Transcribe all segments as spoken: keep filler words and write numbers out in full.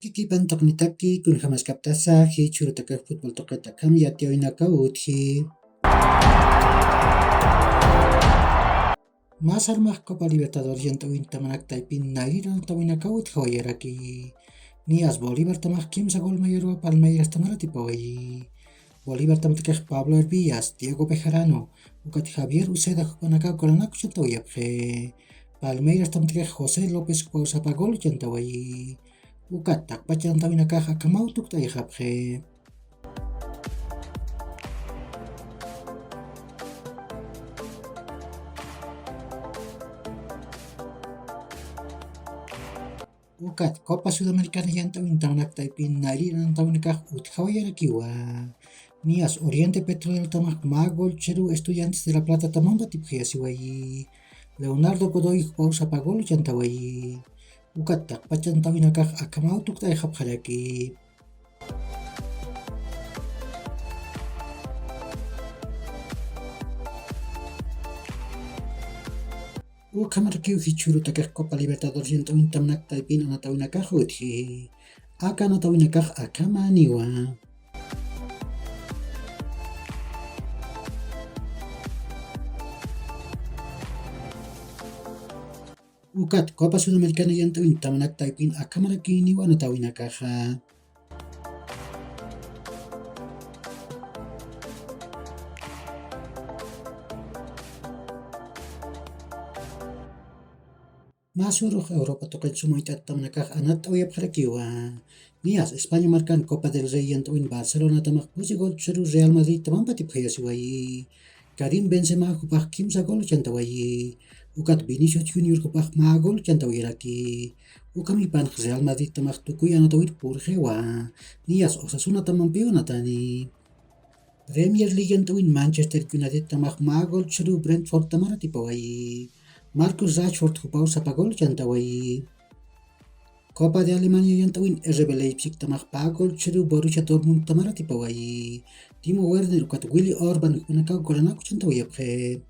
Kikipan taqnitaki, kunjamaskaptasa jichhürutakax futbol tuqit akham yatiyäwinakaw utji. Mä sarmax Copa Libertadores yant'äwinta manak taypin nayrir anatawinakaw utjawayaraki. Niyas Bolívartamax kimsa gol mayarwa Palmeirastamar atipawayi. Bolívartamtakax Pablo Hervillas, Diego Bejarano, ukat Javier Uceda jupanakaw golanak uchantawayapxi. Palmeirastamtakax José López jupaw sapa gol uchantawayi. Ukat taqpach anatawinakax akhamaw tukt'ayxapxi. Ukat Copa Sudamericana yant'äwinta manak taypin nayrir anatawinakax utjawayarakiwa. Niyas Oriente Petrolerotamax mä gol chhüru Estudiantes de La Platatamamp atipxayasiwayi. Leonardo Godoy jupaw sapa gol uchantawayi. Ukat taqpach anatawinakax akhamaw tukt'ayxapxaraki. Ukhamarakiw jichhürutakax Copa Libertadores yant'äwinta manak taypin anatawinakax utji. Aka anatawinakax akhamaniwa. Ukat Copa Sudamericana yant'äwinta manak taypin akhamarakiniwa anatawinakaxa. Mä surux Europa tuqit suma uñt'at tamanakax anatawayapxarakiwa. Niyas España markan Copa del Rey yant'äwin Barcelonatamax pusi gol chhüru Real Madridtamamp atipxayasiwayi. Karim Benzema jupax kimsa gol uchantawayi. Ukat Vinicius Junior jupax mä gol uchantawayaraki. Ukhamipanx Real Madridtamax tukuy anatawir purxiwa. Niyas Osasunatampampiw anatani. Premier League yant'äwin Manchester Unitedtamax mä gol chhüru Brentfordtamar atipawayi. Marcus Rashford jupaw sapa gol uchantawayi. Copa de Alemania yant'äwin R B Leipzigtamax pä gol chhüru Borussia Dortmundtamar atipawayi. Timo Werner ukat Willi Orban jupanakaw golanak uchantawayapxi.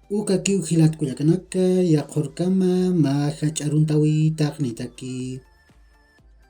Ukakiw jilat kullakanaka, yaqhurkama mä jach'a aruntawi taqnitaki.